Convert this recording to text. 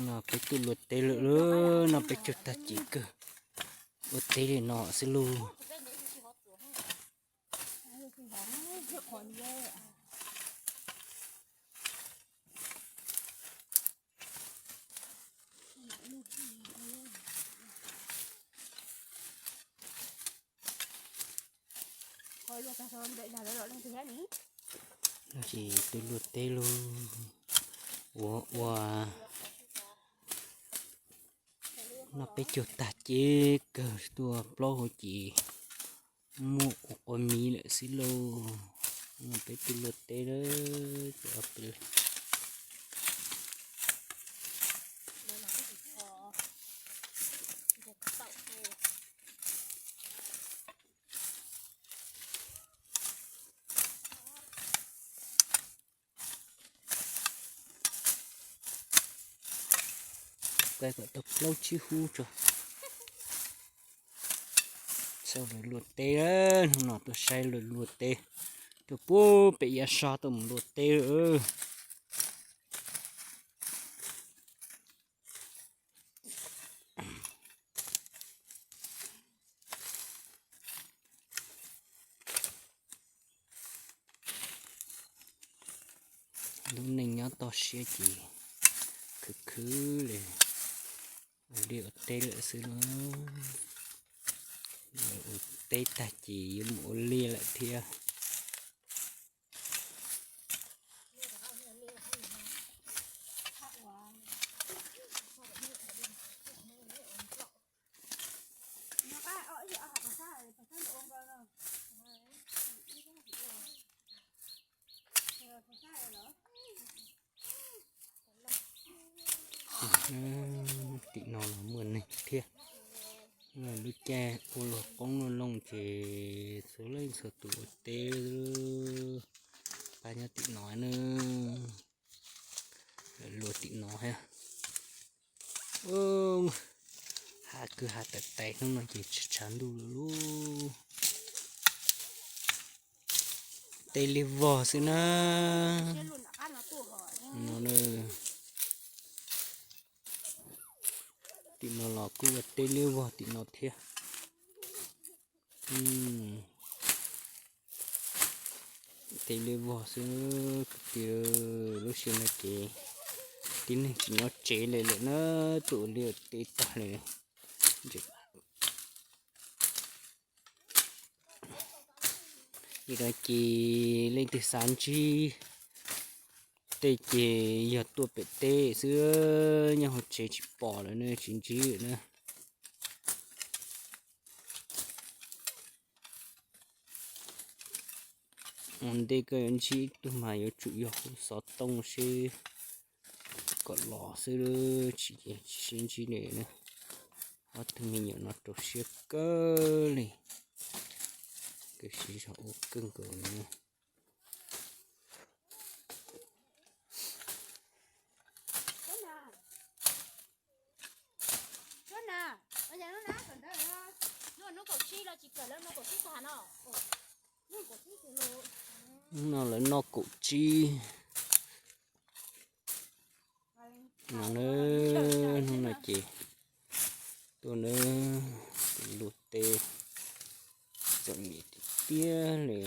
No peb tuaj luaj teb lawm, no peb caug tag cem kawg, ua teb li no xwb lauj. Ces tuaj luaj teb lauj, ua ua, no peb caug tag cem kawg, tuaj plaub hauv ces muaj ua qua miv lawm xwb lauj. No peb tuaj luaj teb lawm, ces peb Kuaj kom tau plaub tsib hub tso. Saib lawv luaj teb, hnub no tuaj saib lawv luaj teb, tuaj puag pem yav sab tuaj mus luaj teb lawm. Lub neej nyob toj siab ces khwv khwv li, ua liaj ua teb lawm xwb lauj. Ua teb tag ces yuav mus ua liaj lawm thiab. Tim no los muaj neeg thiab. Lub caij ua luag qoob luag loo ces txhua leej txhua tus ua teb, pab nyob tim no na. Luaj tim no thiab. Hav kwj hav tais tais hnub no ces tshav tshav ntuj lawm lauj. Teb liab vog xwb na. No, tim no los kuj ua teb liab vog tim no thiab. Teb liab vog xwb kwv tij, lub sij hawm no ces tib neeg tsis nyob tsev li lawm na, tuaj ua liaj ua teb tag li. Li no ces leej twg xav ntsib tej ces yog tuaj pem teb xwb, nyob hauv tsev tsis pom lawm ne, tsis ntsib lawm na. Ua ntej koj yuav ntsib ib tug mas yuav tsum yog hu xov tooj seb kom los xwb, tsis, tsis sib ntsib li na. Ob tug me nyuam no rau siab kawg li, kawg siv zog ua kawg nkaus li. Hnub no lawv noj kaum tsib no na, hnub no ces tuaj na, luaj teb txom nyem tiag tiag li.